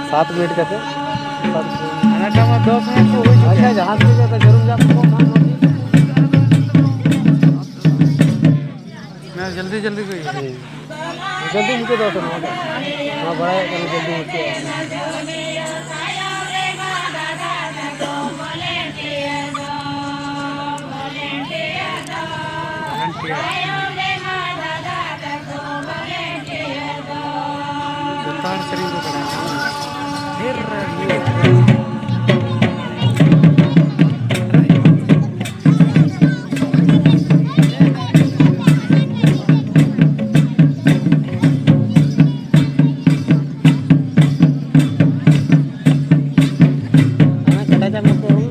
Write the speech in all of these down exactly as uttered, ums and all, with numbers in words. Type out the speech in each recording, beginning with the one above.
ᱥᱟᱛ ᱢᱤᱱᱤᱴ ᱠᱟᱛᱮ᱾ ᱚᱱᱟ ᱠᱷᱟᱱ ᱢᱟ ᱫᱚᱥ ᱢᱤᱱᱤᱴ ᱠᱚ ᱦᱩᱭ ᱪᱩᱠᱮᱱ᱾ ᱟᱪᱪᱷᱟ, ᱡᱟᱦᱟᱸ ᱛᱤᱱᱟᱹᱜ ᱡᱟᱹᱨᱩᱢ ᱧᱟᱢ ᱠᱚ, ᱢᱟ ᱢᱚᱡᱽ ᱜᱮ᱾ ᱦᱮᱸ, ᱡᱚᱞᱫᱤ ᱡᱚᱞᱫᱤ ᱠᱚ ᱦᱤᱡᱩᱜᱼᱟ᱾ ᱦᱮᱸ᱾ ᱡᱚᱞᱫᱤ ᱢᱩᱪᱟᱹᱫᱚᱜ ᱠᱟᱱᱟ ᱱᱚᱣᱟ ᱫᱚ᱾ ᱱᱚᱣᱟ ᱵᱟᱲᱟᱭᱚᱜ ᱠᱟᱱᱟ ᱡᱚᱞᱫᱤ ᱢᱩᱪᱟᱹᱫᱚᱜ ᱠᱟᱱᱟ᱾ ᱡᱚᱛᱚ ᱦᱚᱲ ᱥᱮᱨᱮᱧ ᱠᱚ ᱵᱟᱲᱟᱭᱟ᱾ ᱰᱷᱮᱨ ᱚᱱᱟ ᱠᱟᱰᱟ ᱡᱟᱝ ᱵᱟᱠᱚ ᱚᱨᱚᱝ?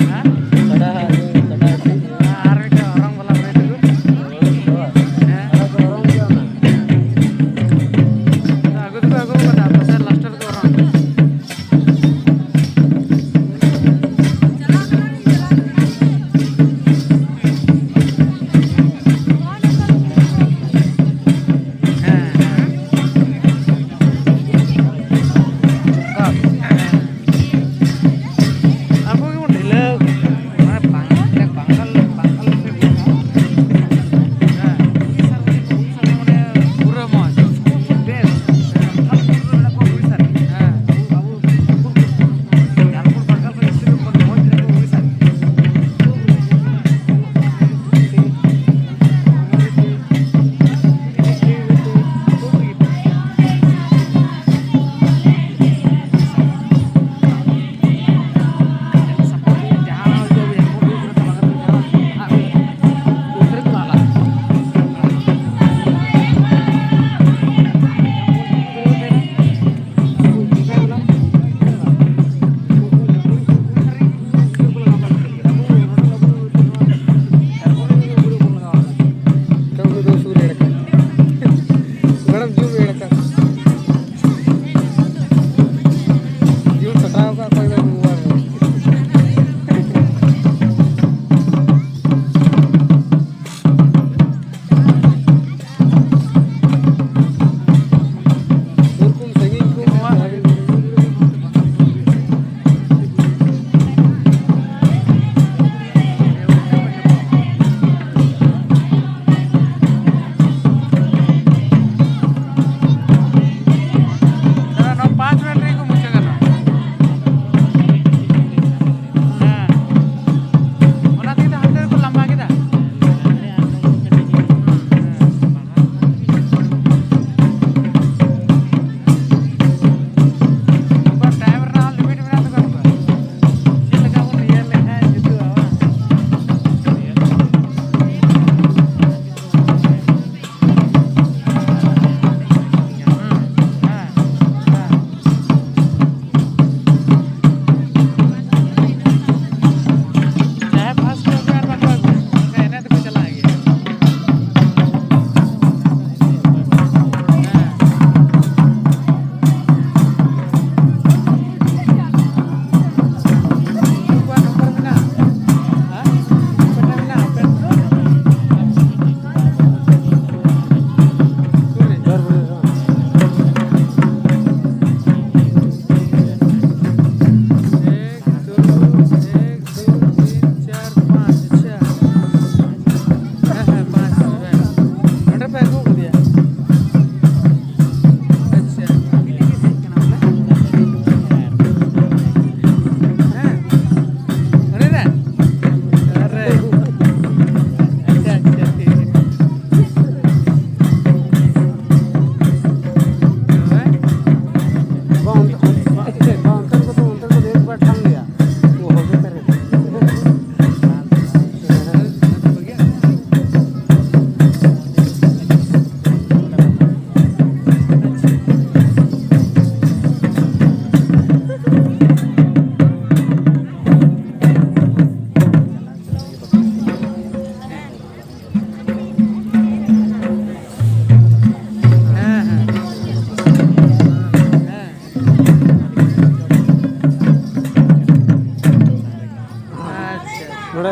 ᱦᱮᱸ? ᱠᱟᱰᱟ, ᱠᱟᱰᱟ ᱟᱹᱛᱤᱧ? ᱟᱨ ᱢᱤᱫᱴᱮᱱ ᱚᱨᱚᱝ ᱵᱟᱞᱟ ᱵᱟᱹᱭ ᱛᱟᱠᱚ᱾ ᱦᱮᱸ? ᱠᱟᱰᱟ ᱠᱚ ᱚᱨᱚᱝ ᱜᱮᱭᱟ ᱚᱱᱟ? ᱟᱹᱜᱩ ᱫᱚᱠᱚ ᱟᱹᱜᱩ ᱠᱟᱫᱟ, ᱯᱟᱥᱮ ᱞᱟᱥᱴ ᱨᱮᱠᱚ ᱚᱨᱚᱝ᱾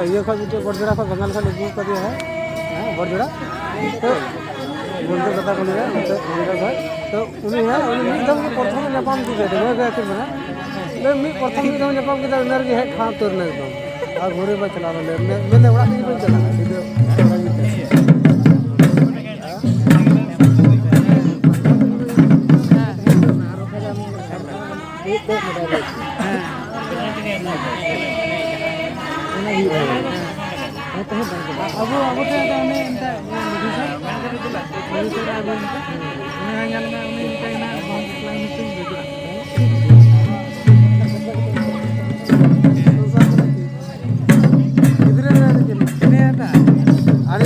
ᱤᱭᱟᱹ ᱠᱷᱚᱱ ᱢᱤᱫᱴᱮᱡ ᱵᱚᱲᱡᱚᱲᱟ ᱠᱷᱚᱱ ᱵᱟᱝᱜᱟᱞ ᱠᱷᱚᱱ ᱟᱹᱜᱩ ᱠᱟᱫᱮᱭᱟ ᱦᱟᱸᱜ᱾ ᱦᱮᱸ, ᱵᱚᱲᱡᱚᱲᱟ᱾ ᱛᱚ ᱵᱚᱱᱫᱷᱩ ᱠᱟᱛᱷᱟ ᱠᱚ ᱞᱟᱹᱭᱟ, ᱚᱱᱛᱮ ᱵᱚᱲᱡᱚᱲᱟ ᱠᱷᱚᱱ᱾ ᱛᱚ ᱩᱱᱤ ᱦᱟᱸᱜ, ᱩᱱᱤ ᱢᱤᱫ ᱫᱚᱢ ᱜᱮ ᱯᱨᱚᱛᱷᱚᱢ ᱧᱟᱯᱟᱢ ᱠᱮᱫᱮ ᱛᱟᱦᱮᱸ, ᱱᱚᱣᱟ ᱜᱮ ᱟᱹᱠᱷᱤᱨ ᱢᱮᱱᱟᱜ᱾ ᱞᱟᱹᱭ ᱢᱤᱫ ᱯᱨᱚᱛᱷᱚᱢ ᱢᱤᱫ ᱫᱚᱢ ᱧᱟᱯᱟᱢ ᱠᱮᱫᱟ, ᱤᱱᱟᱹ ᱨᱮᱜᱮ ᱦᱮᱡ ᱴᱷᱟᱶ ᱩᱛᱟᱹᱨ ᱮᱱᱟ ᱮᱠᱫᱚᱢ᱾ ᱟᱨ ᱜᱷᱩᱨᱮ ᱵᱟᱭ ᱪᱟᱞᱟᱣ ᱞᱮᱱᱟ᱾ ᱢᱮ-, ᱢᱮᱱᱫᱟ ᱚᱲᱟᱜ ᱛᱮᱜᱮ ᱵᱟᱹᱧ ᱪᱟᱞᱟᱜᱼᱟ, ᱡᱩᱫᱤ ᱚᱲᱟᱜ ᱤᱧ ᱪᱟᱞᱟᱜᱼᱟ᱾ ᱟᱵᱚ, ᱟᱵᱚ ᱴᱷᱮᱱ ᱫᱚ ᱩᱱᱤ ᱮᱱᱛᱮ ᱢᱚᱫᱷᱩᱥᱩᱫᱚᱱ, ᱢᱚᱫᱷᱩᱥᱩᱫᱚᱱ ᱟᱹᱜᱩ ᱮᱱᱛᱮ, ᱩᱱᱤ ᱦᱚᱸ ᱧᱮᱞ ᱢᱮ, ᱩᱱᱤ ᱮᱱᱛᱮ ᱦᱮᱱᱟᱜ ᱵᱟᱝ ᱵᱟᱯᱞᱟ ᱢᱤᱫᱴᱮᱱ ᱜᱩᱡᱩᱜᱼᱟ᱾ ᱜᱤᱫᱽᱨᱟᱹ ᱨᱮ ᱟᱨ ᱪᱮᱫ? ᱟᱨᱮ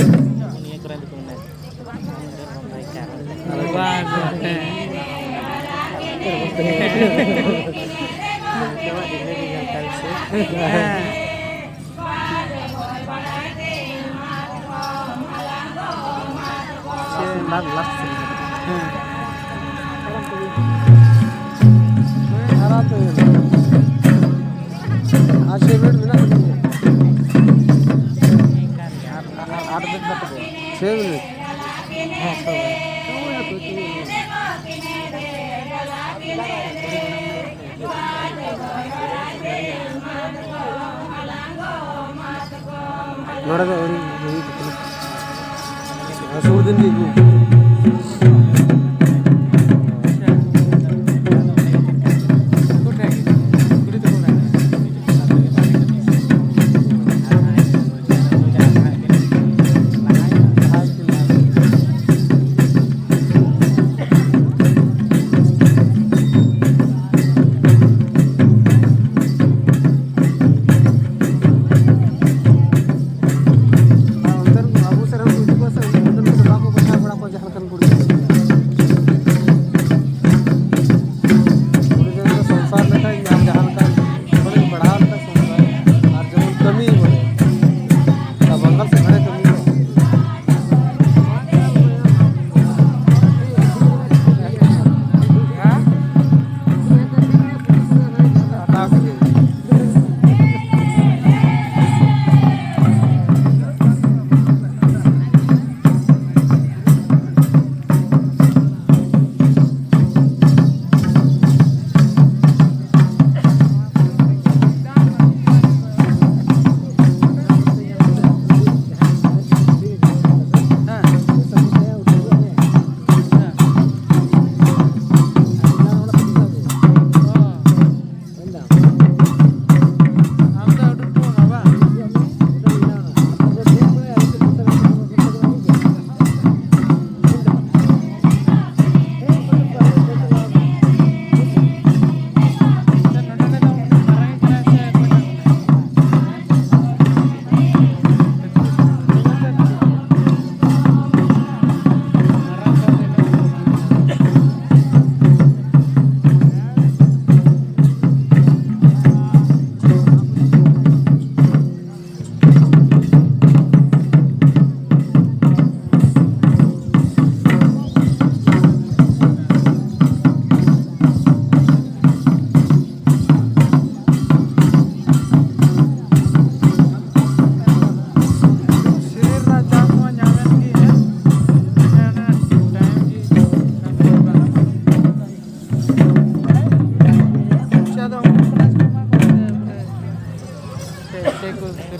ᱟᱨ ᱪᱷᱚᱭ ᱢᱤᱱᱤᱴ ᱢᱮᱱᱟᱜ ᱛᱟᱹᱞᱤᱧᱟ᱾ ᱟᱴ ᱢᱤᱱᱤᱴ ᱢᱮᱱᱟᱜ ᱛᱟᱹᱞᱤᱧᱟ᱾ ᱪᱷᱚᱭ ᱢᱤᱱᱤᱴ᱾ ᱱᱚᱰᱮ ᱫᱚ ᱟᱹᱣᱨᱤ ᱦᱩᱭᱩᱜ ᱠᱟᱱᱟ᱾ ᱥᱩᱨ ᱫᱤᱱ ᱜᱮ ᱟᱹᱜᱩ᱾ ᱟᱨ ᱚᱱᱛᱮ ᱨᱮ ᱟᱵᱚ ᱥᱮᱫ ᱨᱮᱱ ᱠᱚ ᱦᱤᱡᱩᱜᱼᱟ ᱥᱮ, ᱚᱱᱛᱮ ᱨᱮᱱ ᱠᱚ ᱵᱟᱠᱚ ᱵᱟᱪᱷᱟᱣ ᱵᱟᱲᱟ ᱠᱚᱣᱟ ᱡᱟᱦᱟᱸ ᱞᱮᱠᱟᱱ ᱠᱩᱲᱤ᱾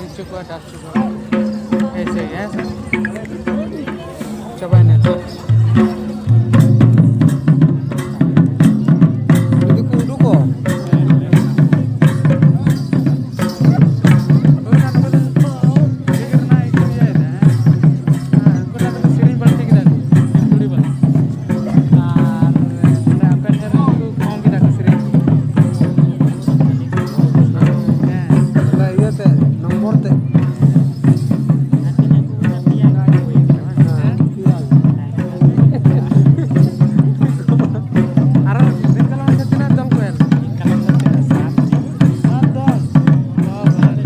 ᱦᱚᱪᱚ ᱠᱚᱣᱟ, ᱰᱟᱠ ᱦᱚᱪᱚ ᱠᱚᱣᱟ᱾ ᱮᱭᱥᱮ ᱜᱮ, ᱦᱮᱸ ᱥᱮ? ᱪᱟᱵᱟᱭᱮᱱᱟ ᱛᱚ᱾ ᱡᱩᱫᱤ ᱠᱚ ᱩᱰᱩᱠᱚᱜ᱾ ᱦᱳᱭ, ᱚᱱᱟ ᱠᱚᱫᱚ ᱴᱷᱤᱠ ᱨᱮᱱᱟᱜ ᱤᱭᱟᱹ ᱤᱭᱟᱹᱭᱮᱫᱟ, ᱦᱮᱸ? ᱦᱮᱸ, ᱩᱱᱠᱩ ᱴᱟᱜ ᱫᱚᱠᱚ ᱥᱮᱨᱮᱧ ᱵᱟᱹᱲᱛᱤ ᱠᱮᱫᱟ ᱠᱚ, ᱛᱩᱲᱤ ᱵᱟᱹᱲᱛᱤ᱾ ᱟᱨ ᱱᱚᱰᱮ ᱟᱯᱮ ᱴᱷᱮᱱ ᱨᱮᱱ ᱠᱚ ᱠᱚᱢ ᱠᱮᱫᱟ ᱠᱚ ᱥᱮᱨᱮᱧ᱾ ᱦᱮᱸ᱾ ᱚᱱᱟ ᱤᱭᱟᱹᱛᱮ, ᱱᱚᱢᱵᱚᱨ ᱛᱮ᱾ ᱦᱮᱸ, ᱯᱮᱭᱟ᱾ ᱟᱨᱚ ᱢᱤᱫ ᱠᱟᱞᱚᱢ ᱥᱮ ᱛᱤᱱᱟᱹᱜ ᱫᱚᱝ ᱠᱚ ᱮᱱ? ᱥᱟᱛ ᱫᱚᱝ᱾ ᱵᱟᱵᱟ ᱨᱮ᱾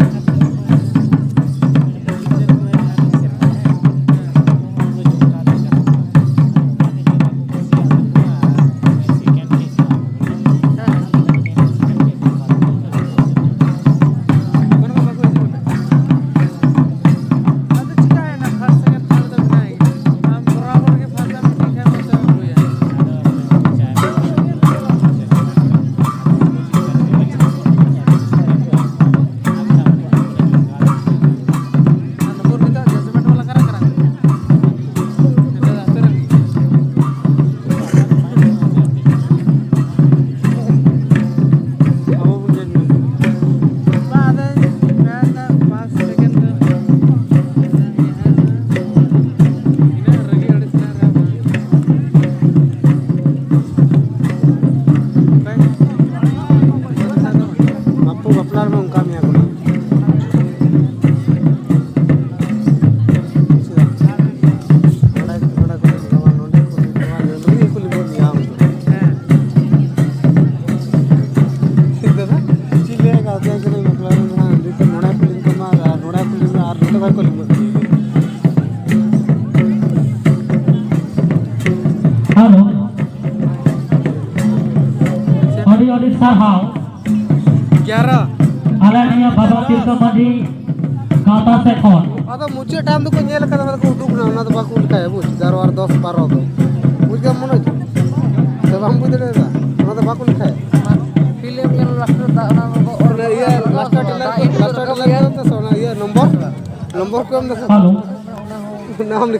ᱵᱟᱯᱩ ᱵᱟᱯᱞᱟ ᱨᱮᱢᱟ ᱚᱱᱠᱟ ᱢᱮᱭᱟ ᱠᱚ᱾ ᱱᱚᱰᱮ ᱠᱚ ᱞᱤᱸᱜᱟᱹ ᱜᱮᱭᱟ᱾ ᱦᱮᱸ᱾ ᱫᱟᱫᱟ, ᱪᱮᱫ ᱞᱟᱹᱭ ᱠᱟᱜ ᱯᱮᱭᱟ ᱡᱮ ᱱᱚᱰᱮ ᱠᱚ ᱞᱤᱸᱜᱟᱹ ᱢᱟ ᱟᱨ ᱱᱚᱰᱮ ᱠᱚ ᱞᱤᱸᱜᱟᱹ ᱟᱨ ᱱᱚᱰᱮ ᱠᱷᱚᱱ ᱠᱚ ᱞᱤᱸᱜᱟᱹ᱾ ᱦᱮᱞᱳ᱾ ᱟᱹᱰᱤ ᱟᱹᱰᱤ ᱥᱟᱨᱦᱟᱣ᱾ ᱜᱮᱭᱟᱨᱟ᱾ ᱟᱞᱮ ᱱᱤᱭᱟᱹ ᱵᱟᱵᱟ ᱛᱤᱞᱠᱟᱹ ᱢᱟᱹᱡᱷᱤ ᱜᱟᱶᱛᱟ ᱥᱮᱫ ᱠᱷᱚᱱ᱾ ᱟᱫᱚ ᱢᱩᱪᱟᱹᱫ ᱴᱟᱭᱤᱢ ᱫᱚᱠᱚ ᱧᱮᱞ ᱠᱟᱫᱟ, ᱢᱟᱱᱮ ᱠᱚ ᱩᱰᱩᱠ ᱮᱱᱟ, ᱚᱱᱟ ᱫᱚ ᱵᱟᱠᱚ ᱞᱮᱠᱷᱟᱭᱟ, ᱵᱩᱡᱽ, ᱮᱜᱟᱨᱚ ᱟᱨ ᱫᱚᱥ, ᱵᱟᱨᱚ ᱫᱚ᱾ ᱵᱩᱡᱽ ᱠᱮᱫᱟᱢ ᱢᱚᱱᱳᱡᱽ? ᱥᱮ ᱵᱟᱢ ᱵᱩᱡᱽ ᱫᱟᱲᱮᱭᱟᱫᱟ? ᱚᱱᱟ ᱫᱚ ᱵᱟᱠᱚ ᱞᱮᱠᱷᱟᱭᱟ᱾ ᱯᱷᱤᱞᱢ ᱧᱮᱞ ᱞᱟᱥᱴ ᱨᱮ ᱫᱟᱜ, ᱚᱱᱟ ᱫᱚ ᱚᱱᱟ ᱤᱭᱟᱹ, ᱞᱟᱥᱴᱟᱨ ᱴᱨᱮᱞᱟᱨ ᱠᱚ, ᱞᱟᱥᱴᱟᱨ ᱴᱨᱮᱞᱟᱨ ᱠᱚ ᱧᱮᱞ ᱛᱮ ᱥᱮ ᱚᱱᱟ ᱤᱭᱟᱹ ᱱᱚᱢᱵᱚᱨ ᱠᱚ ᱮᱢ ᱫᱟ ᱥᱮ? ᱦᱮᱞᱳ᱾ ᱱᱟᱢ ᱞᱮᱠᱷᱟ